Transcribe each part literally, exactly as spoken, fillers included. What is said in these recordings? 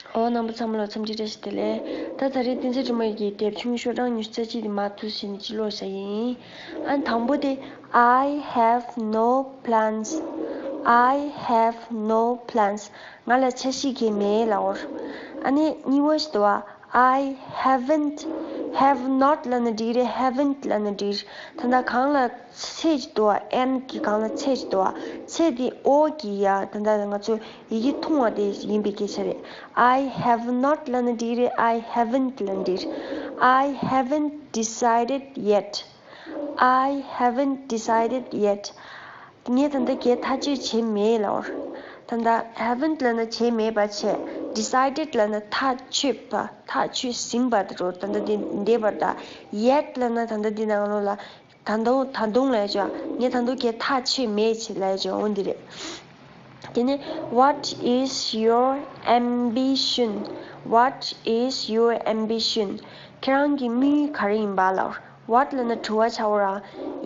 ཨོ། རྣམ་པ་ཚང་མ་ལ་འཚམས་འདྲི་བཀྲ་ཤིས་བདེ་ལེགས། ད་ད་རེས་བསྟན་འཛིན་སྒྲོལ་མ་ཡི་གི་དེབ་ཆུང་ཤོག་གྲངས་ཉི་ཤུ་རྩ་གཅིག་དེ་མར་ཐུགས་བཞེས་ནས་ཅིག་ཀློག་བྱ་ཡིན། ཨ་ནི་དང་པོ་དེ། I have no plans. I have no plans. ང་ལ་འཆར་གཞི་གང་ཡང་མེད་ལབ་པ་རེད། ཨ་ནི་གཉིས་པ་ཞིག་འདུག་པ། I haven't, have not ལབ་ན་འགྲིག་རེད། haven't ལབ་ན་འགྲིག་རེད། ད་ལྟ་གང་ལ་ཚེག་ཅིག་འདུག་པ། N གི་སྒང་ལ་ཚེག་ཅིག་འདུག་པ། ཚེག་དེ་ཨོ་གི་ཡ། ད་ལྟ་ང་ཚོ་ཡི་གེ་ཐུང་བ་དེ་ཡིན་པའི་སྐད་ཆ་རེད། I have not ལབ་ན་འགྲིག་རེད། I haven't ལབ་ན་འགྲིག་རེད། I haven't decided yet. I haven't decided yet. ངས་ད་ལྟ་གའི་ཐག་གཅོད་བྱས་མེད་ལབ་པ་རེད། ད་ལྟ་haven't ལབ་ན་བྱས་མེད་པ་བྱས། decided ལབ་ན་ཐག་ཆོད་པ། ཐག་ཆོད་ཟིན་པ་དེ་རེད། ད་ལྟ་དེ་འདས་པ་རེད་ད། yet ལབ་ན་ད་ལྟ་འདི་ནང་ལོགས་ལ་ད་དུང་། ད་དུང་ལབ་ཡ་ཅིག་ཡོད། ངས་ད་དུང་གའི་ཐག་ཆོད་མེད་ཅེས་ལབ་ཡ་ཅིག་ཡོད། འོ་འདི་རེད། དེ་ནས། What is your ambition? What is your ambition? ཁྱེད་རང་གི་དམིགས་ཡུལ་ག་རེ་ཡིན་པ་ལབ། What ལབ་ན་དྲི་བ་ཆགས་པ་རེད།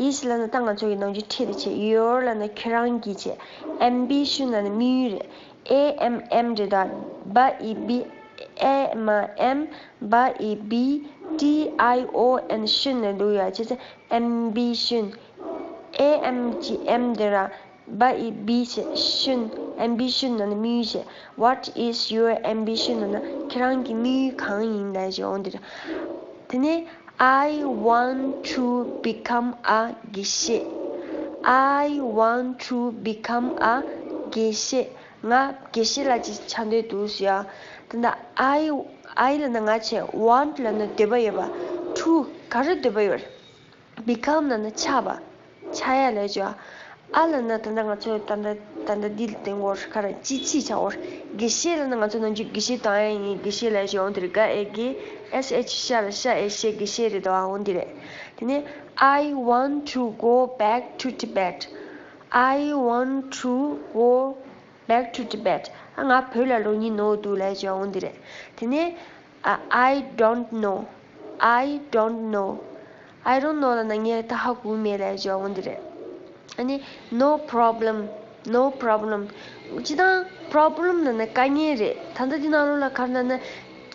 Is ལབ་ན་ད་ང་ཚོ་ཡི་ནང་ཆོས་ཁྲིད་དེ་བྱས། Your ལབ་ན་ཁྱེད་རང་གི་བྱས། Ambition ལབ་ན་དམིགས་ཡུལ་རེད། A M M རེད་ད། B E B, A M M, B E B, T I O N, tion ལབ་འདུག་ཡ། བྱས་ཙང་ambition, A M གི་M དེ་ར། B E B བྱས། tion, ambition ལབ་ན་དམིགས་ཡུལ་བྱས། What is your ambition ལབ་ན་ཁྱེད་རང་གི་དམིགས་ཡུལ་གང་ཡིན་ལབ་ཡ་ཅིག་ཡོད། འོ་འདི་རེད། དེ་ནས། I want to become a དགེ་བཤེས། I want to become a དགེ་བཤེས། ང་དགེ་བཤེས་ལ་ཅིག་ཆགས་འདོད་འདུག་ཟེར་ཡ། ད་ལྟ་I, I ལབ་ན་ང་བྱས། Want ལབ་ན་འདོད་པ་ཡོད་པ། To ག་རེ་འདོད་པ་ཡོད་རེད། Become ལབ་ན་ཆགས་པ། ཆགས་ཡ་ལབ་ཡ་ཅིག་ཡོད། A ལབ་ན་ད་ལྟ་ང་ཚོས་ད་ལྟ་ད་ལྟ་འདི་ལ་བརྟེན་གོ་ག་རེ་ཅི་ཕྱིས་ཆགས་འོ། དགེ་བཤེས་ལབ་ན་ང་ཚོ་ནམ་རྒྱུན་དགེ་བཤེས་བཏང་ཡ་ཡིན། དགེ་བཤེས་ལབ་ཡ་ཅིག་ཡོད། འོ་འདི་རེད། ག་ཨེ་དགེ། S H ཤ་ལ་ཤ་ཨེ་བཤེས། དགེ་བཤེས་རེད་དོ། འོ་འདི་རེད། དེ་ནས། I want to go back to Tibet. I want to go back to Tibet. ཨ། ང་བོད་ལ་ལོག་སྙིང་འདོད་འདུག་ལབ་ཡ་ཅིག་ཡོད། འོ་འདི་རེད། དེ་ནས། ཨ། I don't know. I don't know. I don't know ལབ་ན་ངས་ད་ཧ་གོ་མེད་ལབ་ཡ་ཅིག་ཡོད། འོ་འདི་རེད། ཨ་ནི། No problem. No problem. སྤྱིར་བཏང་problem ལབ་ན་དཀའ་ངལ་རེད། ད་ལྟ་འདི་ནང་ལོགས་ལ་ག་རེ་ལབ་ན།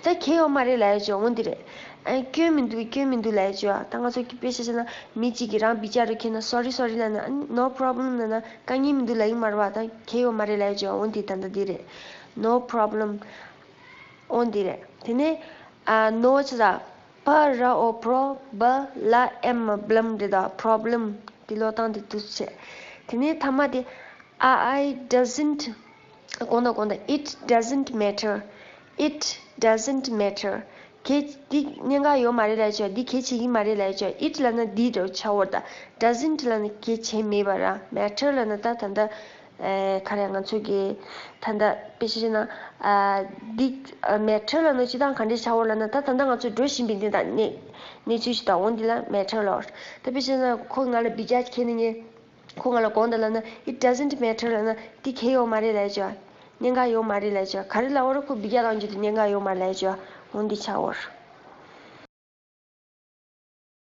ད་གལ་ཡོད་མ་རེད་ལབ་ཡ་ཅིག་ཡོད། འོ་འདི་རེད། ཨ། སྐྱོན་མི་འདུག་སྐྱོན་མི་འདུག་ལབ་ཡ་ཅིག་ཡོད། ད་ང་ཚོ་གི་དཔེ་ཆ་བཞག་ན་མི་གཅིག་གིས་རང་འབུད་རྒྱག་རེ་ཁྱེར་ན། Sorry, sorry ལབ་ན། ཨ་ནི། No problem ལབ་ན་དཀའ་ངལ་མི་འདུག་ལབ་ཡིན་མ་རེད་པ། ད་གལ་ཡོད་མ་རེད་ལབ་ཡ་ཅིག་ཡོད། འོ་འདི་ད་ལྟ་འདི་རེད། No problem. འོ་འདི་རེད། དེ་ནས། ཨ། No ཆ་ཚ། པ་ར་འོ་པྲོ། བ་ལ་ཨེམ་མ་བླམ་རེད་ད། Problem. དེ་ཀློག་སྟངས་དེ་འདུག་བྱས། དེ་ནས་མཐའ་མ་དེ། I, I doesn't. དགོངས་དག་དགོངས་དག It doesn't matter. It doesn't matter. གལ། འདི་གནད་འགག་ཡོད་མ་རེད་ལབ་ཡ་ཅིག་ཡོད། འདི་གལ་ཆེ་གི་མ་རེད་ལབ་ཡ་ཅིག་ཡོད། It ལབ་ན་འདི་འདྲ་བོ་ཆགས་འོ་ད། Doesn't ལབ་ན་གལ་ཆེ་མེད་པ་ར། Matter ལབ་ན་ད་ད་ལྟ། ཨེ། ག་རེ། ང་ཚོ་གི་ད་ལྟ་དཔེ་ཆ་བཞག་ན། ཨ། འདི། ཨ། Matter ལབ་ན་སྤྱིར་བཏང་ག་འདྲ་ཆགས་འོ་ལབ་ན། ད་ད་ལྟ་ང་ཚོ་འགྲོ་བཞིན་པའི་འདི་དང་གནས། གནས་ཚུལ་ཞིག་དང་འོ་འདི་ལ་Matter ལབ། ད་དཔེ་ཆ་བཞག་ན་ཁོ་ང་ལ་འབུད་རྒྱག་ཁྱེར་ནས་ངས། ཁོ་ང་ལ་དགོངས་དག་ལབ་ན། It doesn't matter ལབ་ན་འདི་གལ་ཡོད་མ་རེད་ལབ་ཡ་ཅིག་ཡོད། གནད་འགག་ཡོད་མ་རེད་ལབ་ཡ་ཅིག་ཡོད། ག་རེ་ལབ་པ་རེད། ཁོ་འབུད་རྒྱག་བཏང་རྒྱུ་དེ་གནད་འགག་ཡོད་མ་རེད་ལབ་ཡ་ཅིག་ཡོད། འོ་འདི་ཆགས་འོ།